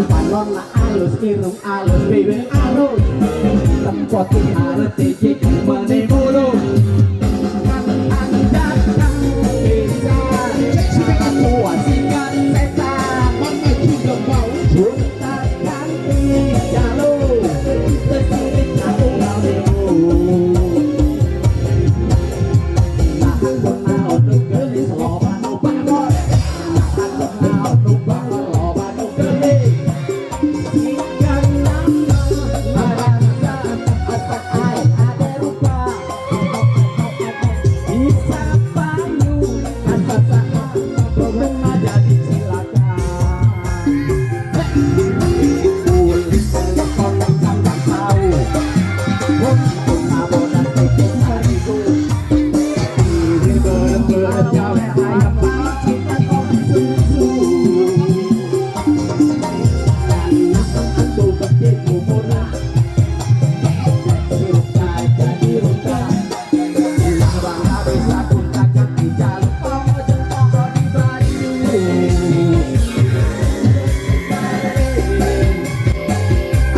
Panon alus irung alus bibir alus tempotin arep iki mene mulus bisa kuasikan setan juta ganti jalur tersirik aku ngalimu. Nah aku naon nu geulis loba nu bagor. Nah aku naon nu bagor loba nu geulis. Jika nama ngarasa asa aing ade rupa bisa payu asa saat pernah jadi cilaka. Kulit telepon kangkang tahu untuk abonan titik hariku. Ini berjawe ayam cinta kopi susu. Karena aku begitu murah suka jadi ruka. Ilah bangga bisa kunta ganti jalur toko jentoko di baju.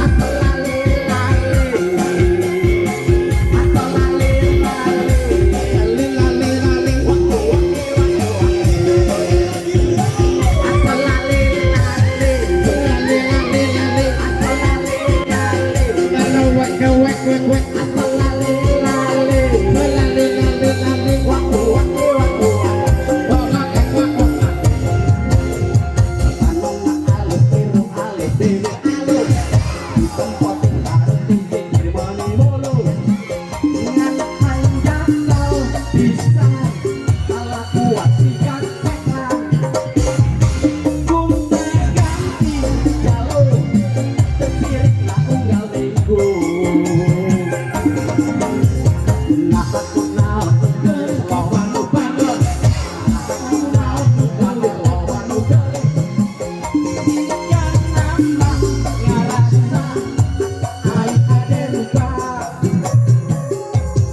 Aku lale lale, aku lale lale, Lale lale lale, waku wake wake wake. Aku lale lale, lale lale lale, aku lale lale, lale wek wek wek wek, aku lale lale, lale lale lale, waku wake waku wake. Wak wak wak wak. Panon alus irung alus dewe alus ditempotin karo tinggi mani mulus. Ngan hanjakal bisa ala kuat sikat setan. Gonta ganti jalur tersirik tak unggal minggu. Nah aku naon geus loba nu bagor. Nah aku naon nu bagor loba nu geulis. Jika nama ngarasa aing ade rupa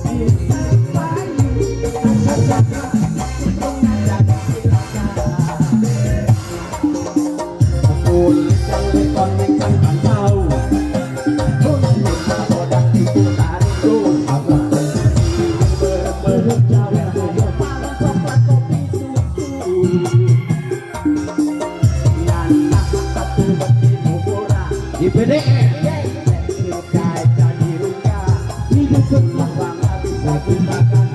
bisa payu asa untung jadi cilaka. Kulit telepon kangkang tahu untuk abodas tipu tariku. Berjawe ayam palon coklat kopi susu. Nana satu beti murah IPDN. Jadi ruka. Hidup bangga bisa gunakan.